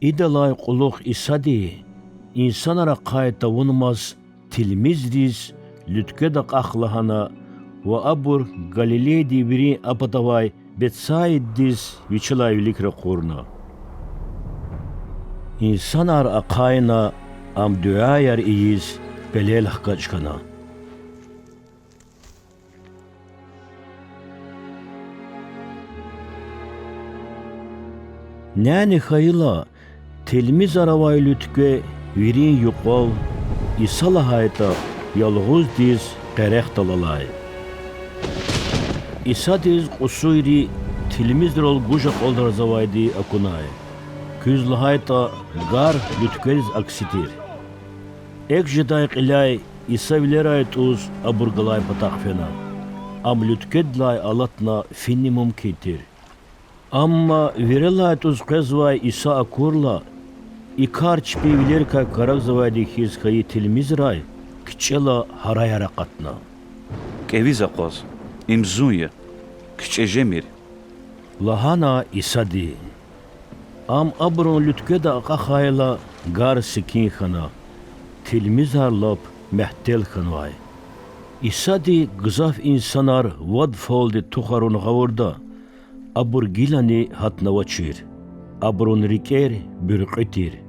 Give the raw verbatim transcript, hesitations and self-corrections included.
Идалай кьулухъ Исади, инсанар ахъай тавунмаз, тилмизриз луьткведа акьах лагьана ва абур Галилейдин вирин а патавай Бетсаидадиз Вичелай вилик ракъурна. Инсанар ахъайна, Ам дуьаяр ийиз пелел хкаж хьана. Няни хьайила, тилмизар авай луьткве вирин юкьвал, Иса лагьайтӀа, ялгъуздиз къерехдал алай. Исадиз кьусуйри тилмизрал гуж акьалдарзавайди акунай. Куьз лагьайтӀа, гар луьткведиз акси тир. Экв жедай кьиляй Иса вилерай тӀуз абур галай патахъ фена. Ам луьткведилай алатна фини мумкин тир. Амма вирелай тӀуз къвезвай Иса акурла, и кар чпин вилерикай карагзавайди хьиз хьайи тилмизрай кичӀела гьараяр акъатна. КӀевиз акъваз, им Зун я, кичӀе жемир,– лагьана Исади. Ам абурун луьткведа акьахайла, гар секин хьана, тилмизар лап мягьтел хьанвай. Исади гзаф инсанар вад фалди тухварун гъавурда, абур гилани гьатнавачир. Абурун рикӀер буьркьуь тир.